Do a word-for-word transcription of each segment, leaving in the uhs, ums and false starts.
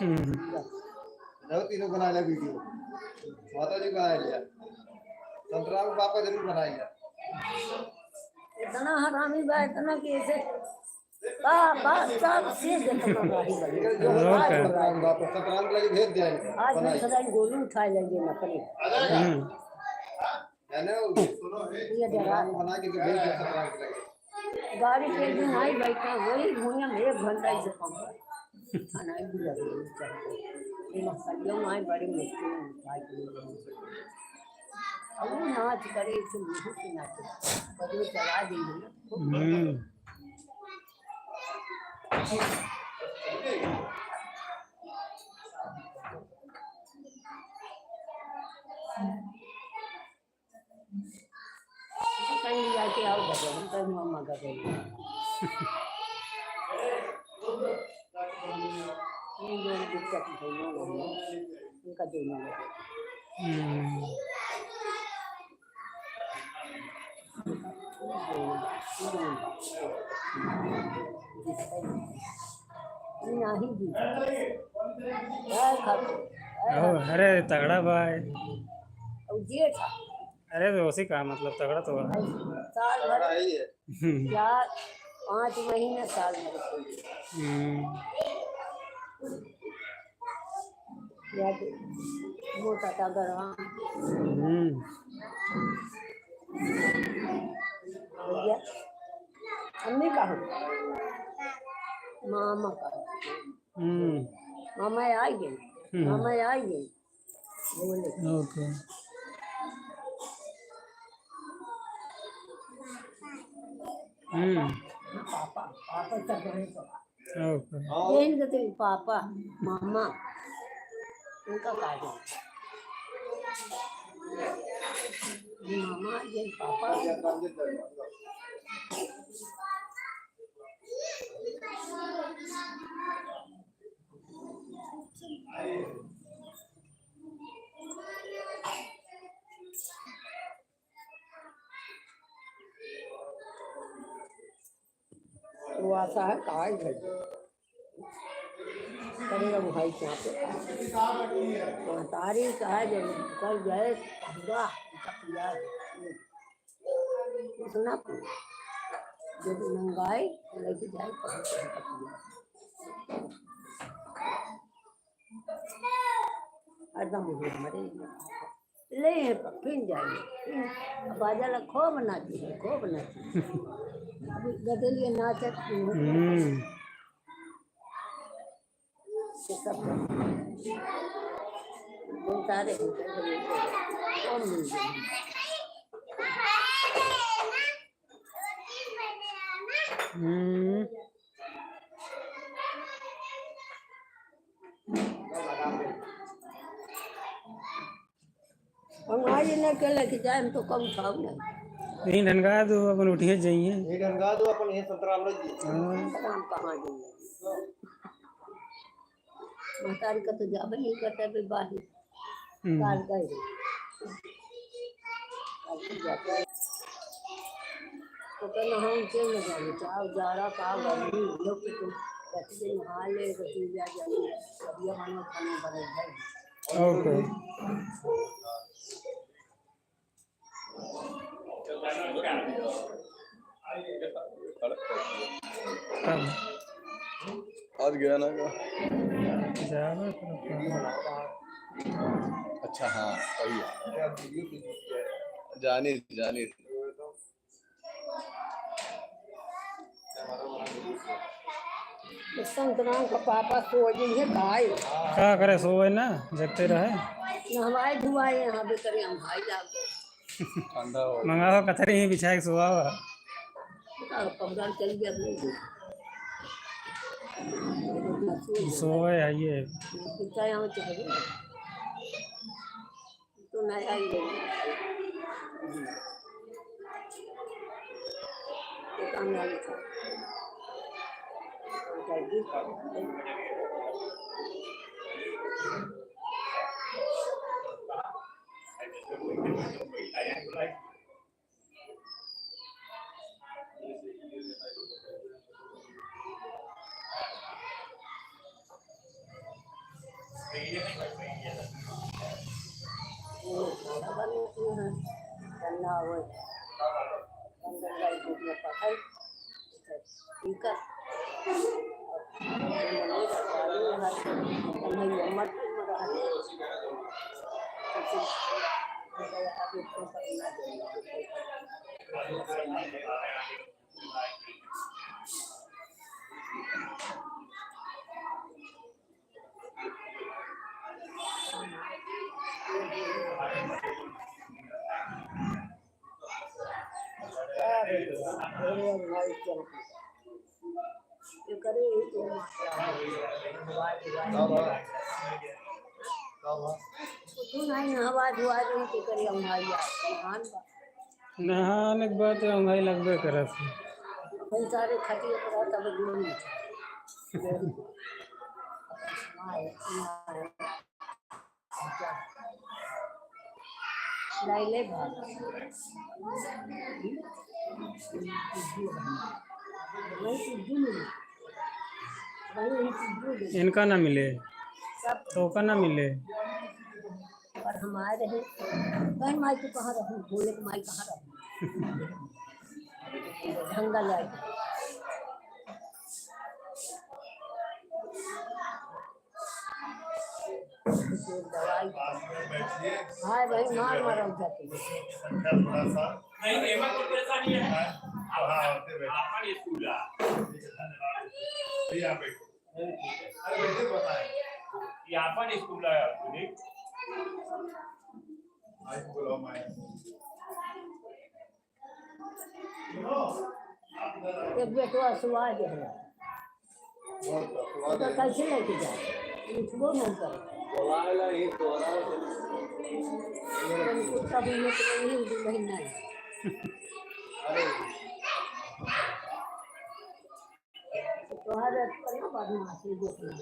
हम्म। जाओ तीनों बना ले वीडियो। माता जी बना लिया। संतराम के पापा जरूर बनाएगा। इतना हरामी बा, इतना कि ऐसे बा, बा, सब चीज देखो ना भाई, भाई। जो और होता है क्या? संतराम बाप, संतराम के लिए भेज दिया इनको, आज मैं बनाइए। सदा गोलू उठाए लेंगे नकली। हम्म। जाने वो ये जगह संतराम बना के तो भेज दिया संतराम के लिए। गाड़ी पे एक दिन आई बैठा, वही भुइयां में एक घंटा ऐसे पहुंचा। खाना ही दिया, ये मक्खन जो वहाँ बड़ी मुश्किल में उठा के ले गए। अब वो नाच करे, इसे मुंह के नाचे, बजो चला देंगे ना। हम्म। कहीं लिया के आओ भगवान, कहीं मामा का कहीं। ये लोग दिक्कत है, लोग हैं, इनका देना है। हम्म। नहीं जी। क्या खाते? ओ, अरे, तगड़ा भाई। और जेठ। अरे, तो उसी का मतलब, तगड़ा तो है। साल भर, हम्म। चार, पाँच महीने, साल भर। हम्म। या तो मोटा सा गरवा। हम्म। भैया, अम्मी का हो? मामा का हो? हम्म। मामा आई गई। हम्म। मामा आई गई। बोले। ओके। हम्म। पापा, पापा चल रहे तो। ओके। यही तो तेरे पापा, मामा, उनका काजल। मामा, ये पापा। तो आसा है, कहा ही है। करे अब भाई क्या पे। महतारी कहा जब कर जाए, पूरा, पूरा। इतना पूरा। जब मंगाए, लेके जाए, पहुंच जाए, पूरा। हरदम उहे मरे। ले, फिर जाए। फिर बाजा ला खूब नाची, खूब नाची। अब गदलिया नाचत। हम्म। ये सब बोलता रहे, खूब मिल गए। हम्म। हम आज इन्हें के लेके जाए, हम तो कम खाओ नहीं। यहीं ढनगा दो, अपन उठिए जाइए। यहीं ढनगा दो, अपन ये संतराम ले जाइए। हाँ। संतराम कहाँ जाइए? महतारी का तो जाबे नहीं करता, बे बाहर। हम्म। काल गए। काल तो जाते हैं। तो कहना हम क्यों न जाने, चाहे जाड़ा, चाहे गर्मी, लोग के तुम कैसे दिन नहा ले, तो तू जा जाने, तब ये खाना, खाना बने जाए। ओके। आज गया ना का? जाना तो। अच्छा, हाँ, सही है। जानी, जानी। संतराम का पापा सो गए हैं, खाए। का करे, सोए ना, जगते रहे। नहवाए धुआए यहाँ पे करे, हम भाई जाके। ठंडा हो। मंगावा कथरी ही बिछाए के सोआवा। का कमरा में चल गया, अपने सोए है ये। कुत्ता यहाँ चल गया। तो नया ही है। दुकान वाले का। ना होए। अंदर जाई तो अपना पढ़ाई। ठीक है। मनोज, मनोज, मत, मत। कुछ नहीं, आवाज, आवाज नहीं के करे, हम भाई यार, महान बा। नहाने के बाद तो हम भाई लगबे करत है। अपन सारे खटिया पर रहत, अब गुण नहीं। हाँ, हाँ। लाइले भाग। वही चीज मिली। वही चीज मिली। इनका ना मिले, सब तो का ना मिले। पर हमारे हैं। बहन माई, तू कहाँ रहू? बोले कि माई कहाँ रहू? ढंगा लाए। दवाई। पास में बैठिए। हाय भाई, मार मारा जाती है। संख्या थोड़ा सा। नहीं, एमा कोई परेशानी है। हाँ, हाँ, आते बैठो। आपन स्कूल है। भैया, आप बैठो। अरे, बैठे, बताएं। ये आपन स्कूल है, आपको नहीं? माइक बुलाओ, माइक। एक बेटवा सुआ जे है। तो कैसे लेके जाए? उठबो नहीं करे। कुत्ता भी में तो नहीं, दो महीना है। तोहरा रथ पर ना बदमाशी देखना।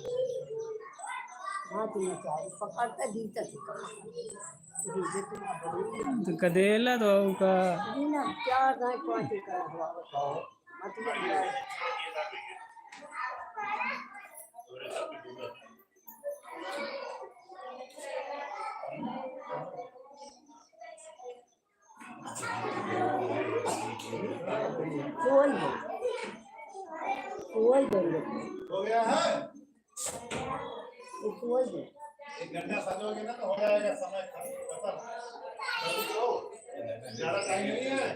हाथ में चाहे पकड़ता, जीता से पकड़ता। तो कदेला तो का बिना चार गाय पाँच एकड़ हुआ बताओ। मतलब कोई नहीं। कोई नहीं। हो गया है? ये कोई नहीं। एक घंटा सजोगे ना तो हो जाएगा समय खत्म। ज़्यादा टाइम नहीं है।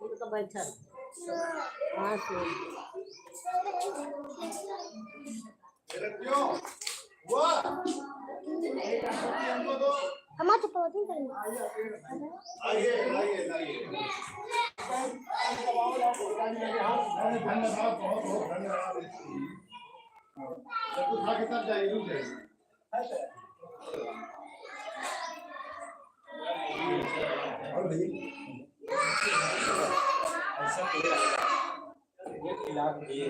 उनका बैठल। हाँ, सो। हमारे तो पौधे करेंगे। आइए, आइए, आइए। धन्यवाद, बहुत, बहुत धन्यवाद। उठा के तब जाइए, रुक जाइए। और भाई, ऐसा कोई ये खिलाफ दिए।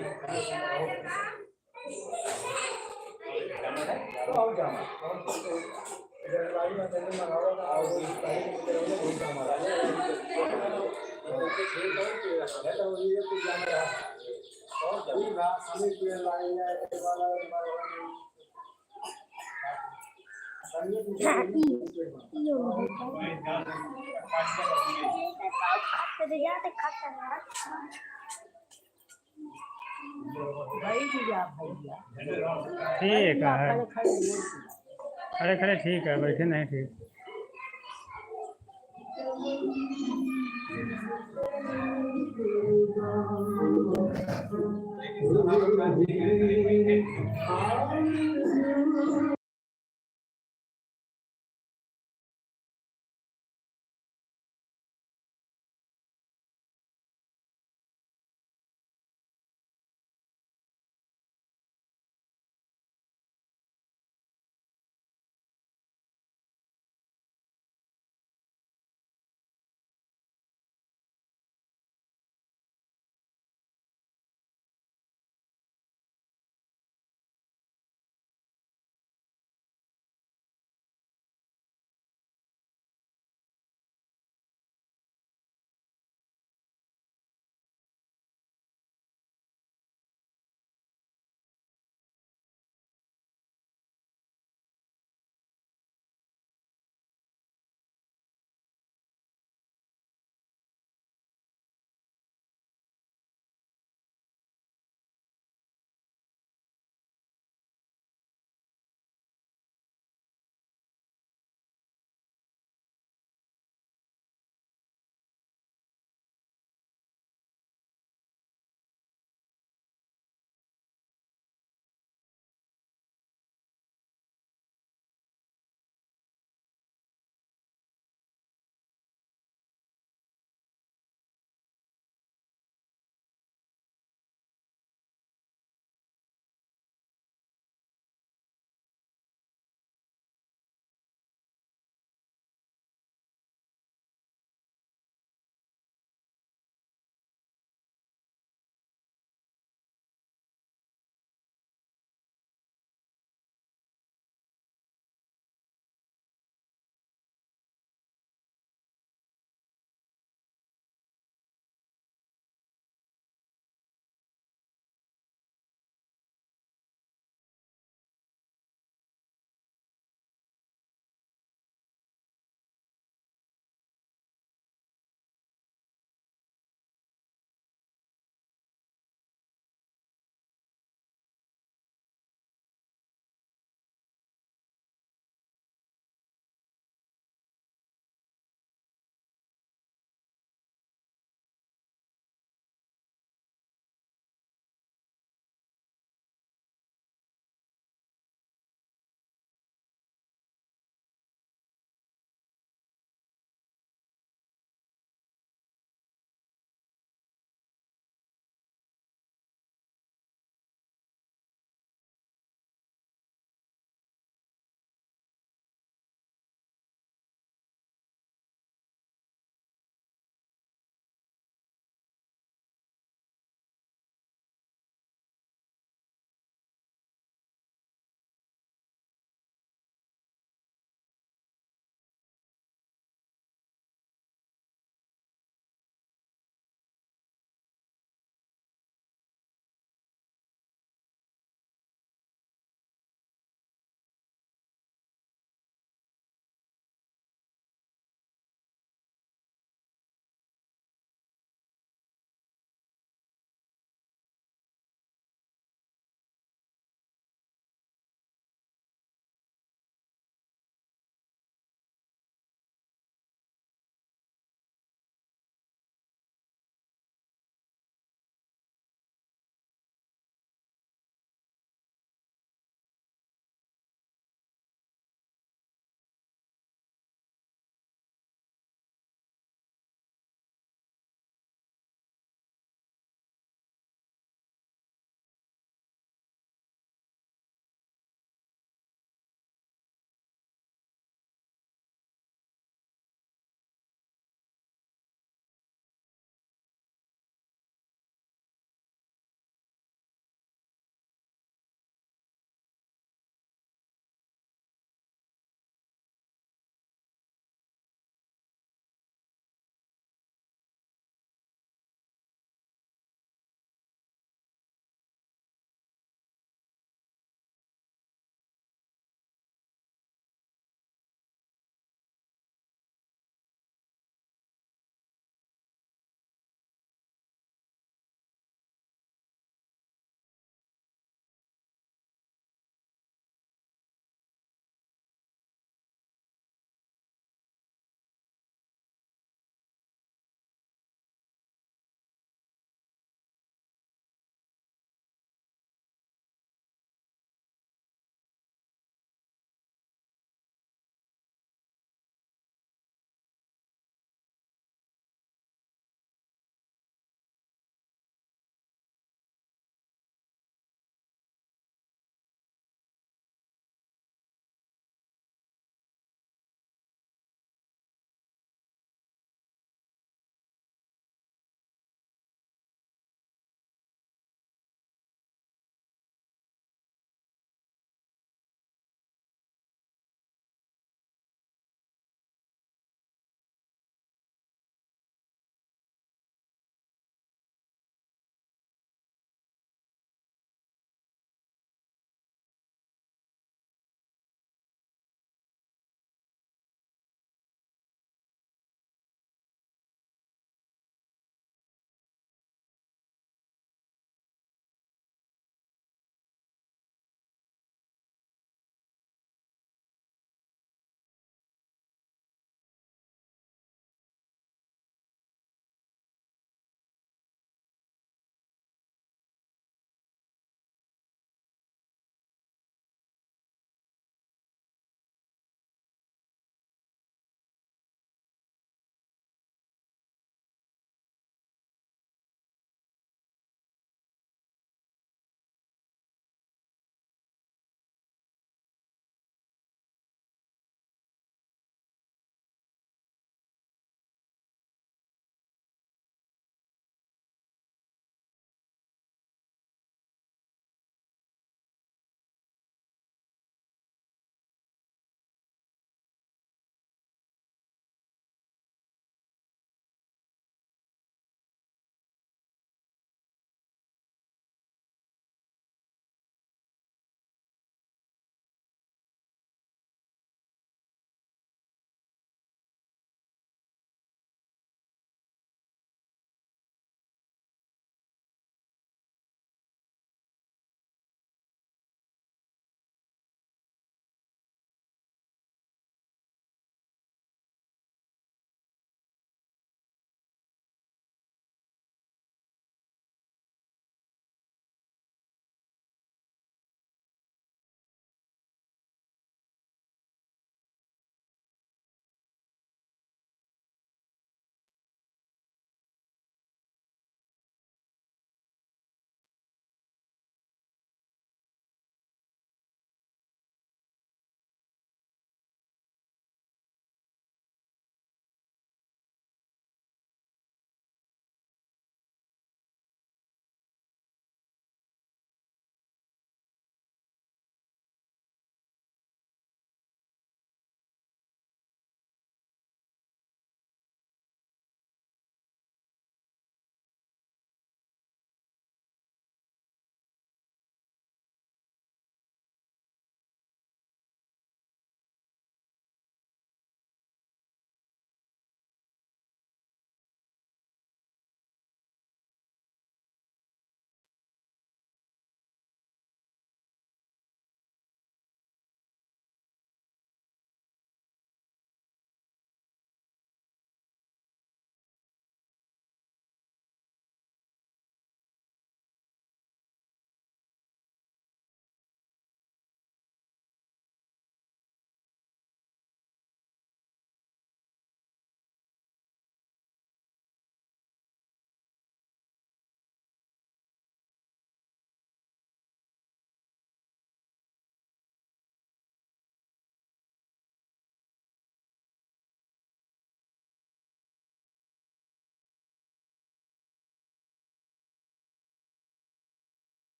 ठीक है। खड़े खड़े ठीक है, बैठे नहीं ठीक।